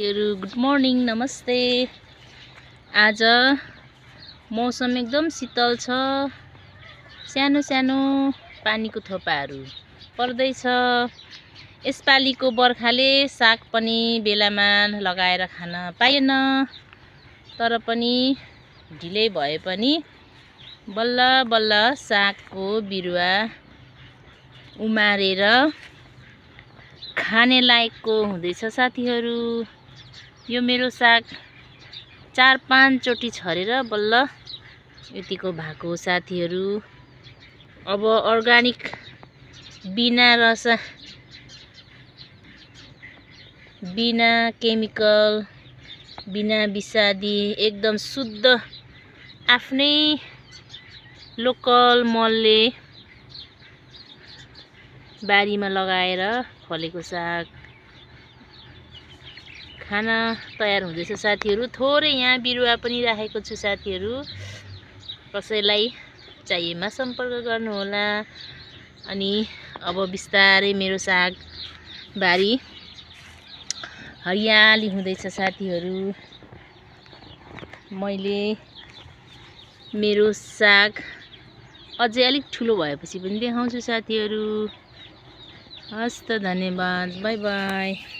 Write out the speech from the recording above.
Good morning, नमस्ते। आज मौसम एकदम शीतल छ। सानो सानो पानीको थोपाहरू पर्दैछ। यसपालिको बर्खाले साग पनि बेलामा लगाएर खान पाएन, तर पनि ढिलै भए पनि बल्ल बल्ल सागको बिरुवा उमारेर खाने लायकको हुँदैछ साथीहरू। यो मेरो साग 4-5 चोटि छरेर बल्ल यतिको भएको साथीहरू। अब अर्गानिक बिना केमिकल, बिना विषादी, एकदम शुद्ध आफ्नै लोकल मलले बारीमा लगाएर फलेको साग खान तयार हुँदैछ साथीहरू। थोरै यहाँ बिरुवा पनि राखेको छु साथीहरू, कसैलाई चाहिएमा सम्पर्क गर्नुहोला। अनि अब बिस्तारै मेरो साग बारी हरियाली हुँदैछ साथीहरू। मैले मेरो साग अझै अलिक ठुलो भएपछि पनि देखाउँछु साथीहरू। हस् त, धन्यवाद, बाई बाई।